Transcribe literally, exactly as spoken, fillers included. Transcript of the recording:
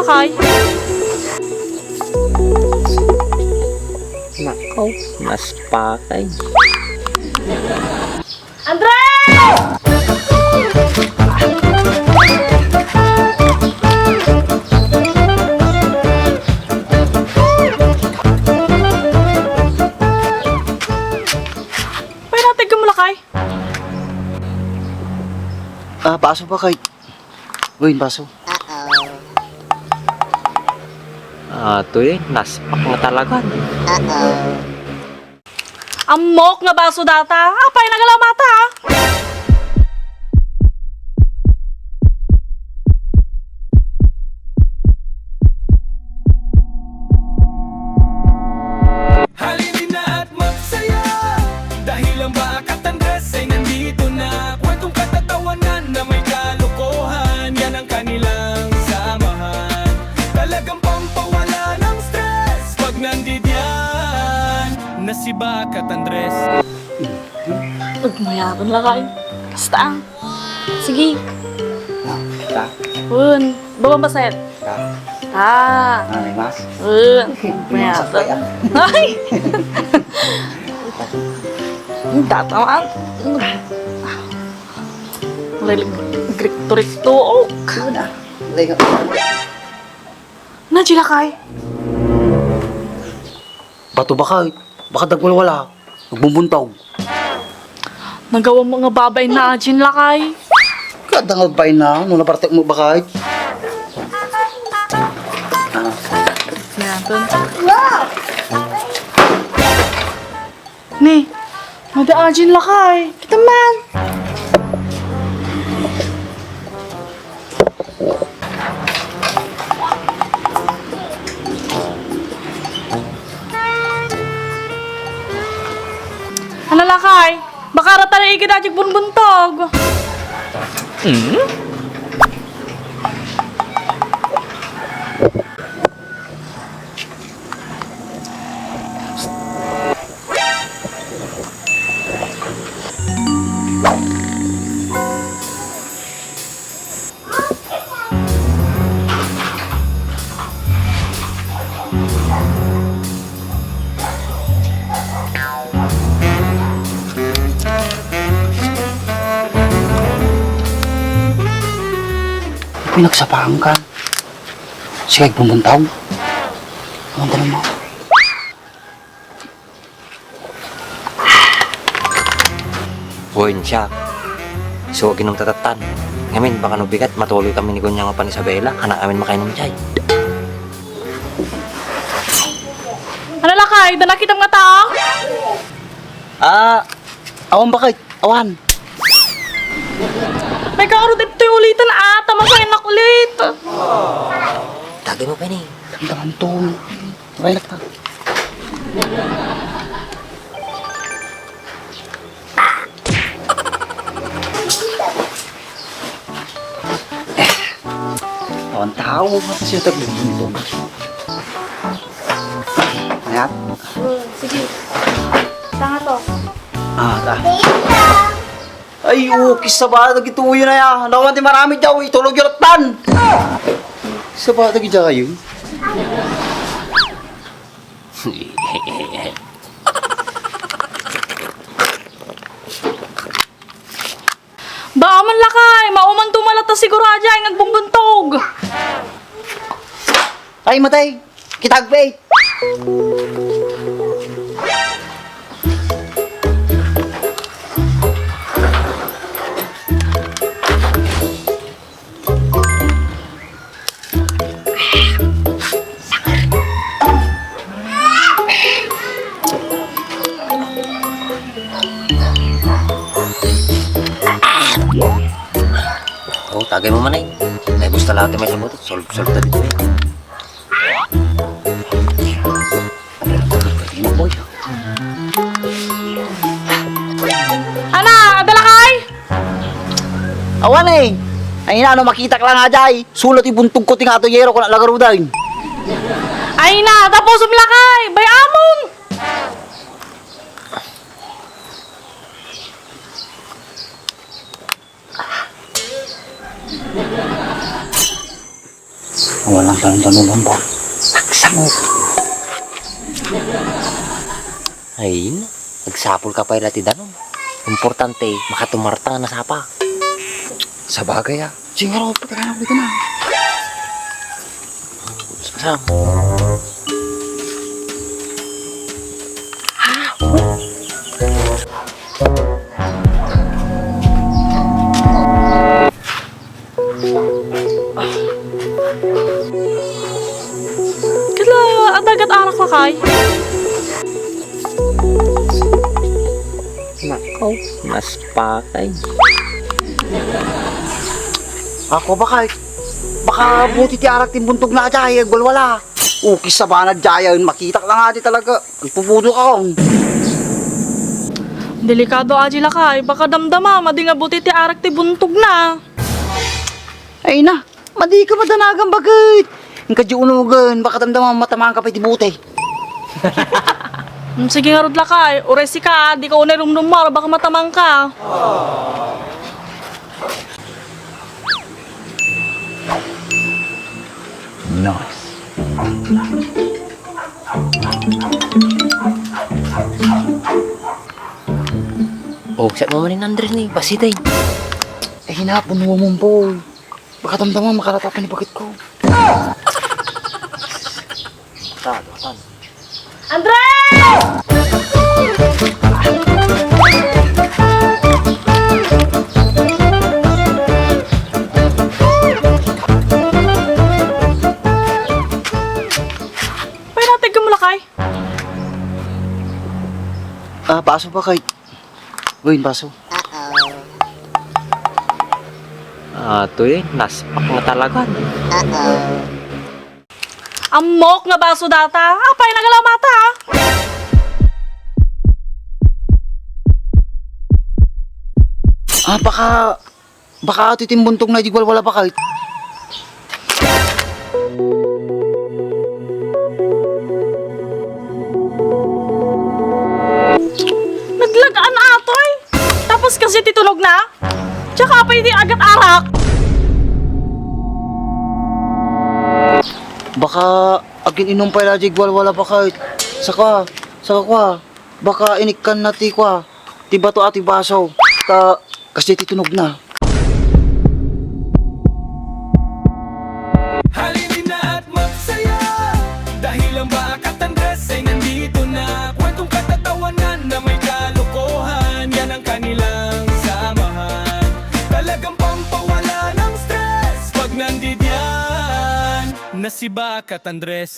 Kay? Nakaw, naspakay. Andres! Pay, natigem mo, lakay? Ah, baso ba kay? Uy, baso. Ah, to eh, naspak nga talaga. Ammok nga baso data. Apay, nagalamata, ah. Halina at magsaya dahil ang Bakat Andres ay nandito na. Kwentong katatawanan na may kalokohan, yan ang kanilang samahan. Talagang pampawala ng stress pag nandidiyan na si Bakat Andres. Ug mayatan, lakay. Basta. Sige. Ah, ta? Un. Bawang baset. Ta? Ah. Ah, may mas? Un. May mas mayatan. Ay! Ang tatamaan. Lilig-, grikto-rikto. Ano na? Lilig-, Nadya, lakay? Bato ba kay? Baka dagwalwala. Nagbumbuntaw. Nagawam nga babain na ajin, lakay. Kada nga babain na, no, napartek mo ba kay? Ah. Yan, tun. Ni, mada ajin, lakay. Kita man. Ano, lakay? Baka rata na ikit ajik bunbuntog. Hmm? Pinagsapaan ka. Sige, bumuntaw. Ang tanong mo. Wen siya. So, aginom tattan. Ngamin, baka no bigat, matuloy kami ni Kunyang apan Isabela, anak amin makainom jay. Ano, lakay? Da nakitam nga tao? Ah, awan bakit? Awan. May kaaro dito'y ulitan, ah. Tama sa inak ulit. Tagay mo pa ni. Ang tangan to. Wala ka. Awan tao, mati siya taglibunto. Ayan. Hmm, sige. Saan nga to? Ah, ta. Ay, okay, sabada gituyo na ya. Nawan ti marami daw, itulog yung tan. Sabada gitayo. Baaman lakay, mauman tumalata siguro aja nga agbumbentog. Ay, matay. Kita agpay. Oh, tagay mo man ay. Ay, gusto lang ito may sabot. Solve, solve na dito eh. Ana, adda lakay? Awan eh. Ay na, ano, makitak lang nga jay. Sulat ibuntog ko ti nga ato yero ko na lagarudan. Ay na, tapos umlakay. Bay amon. Walang Dandanon lang ba? Agsangok. Ay, no. Agsapulka pay la ti danum. Importante, makatumarta nga nasapa. Sabagay, ah. Sige, Rob, pagkakana ko dito na. Sam. Kala, adagat arak lakay. Nakaw, naspakay. Ako, bakay. Baka buti ti arak ti buntog na ajay, agwalwala. Ukis sa banad jayan, makitak lang adi talaga. Agpupudo ka, on. Delikado adi lakay, baka damdama, madi nga buti ti arak ti buntog na. Ay na, madi ka madanagan baket. Ang kadya unugan, baka damdama, matamaan ka pay ti buti. Mm, sige ngarud lakay, uray sika, di ka unay rumrumor, baka matamaan ka. Nice. Oh, siya mo man ni Andres ni, basitay. Eh, hinapon mo, Mumboy. Baka damdama, makarata pa ni bakit ko. Tan, tan. Andres! Pay natigem mo lakay? Ah, baso ba kay? Uy, baso. Atoy, naspak nga talaga. Ammok nga baso data. Apay, nagalamata, ah. Ah, baka, baka atoy ti imbuntog na idi walwala bakay. Naglagaan atoy. Tapos kasi ti tunog na. Tsaka apay di agat arak. Baka agin-inum pay la idi walwala bakay. Saka, saka kwa, baka inikkan na ti kwa, ti bato a ti baso. Ta, kasi ti tunog na. Halina at magsaya dahil ang Bakat Andres ay nandito na. Kwentong katatawanan na may kalokohan, yan ang kanilang samahan. Talagang pampawala ng stress pag nandidiyan na si Bakat Andres.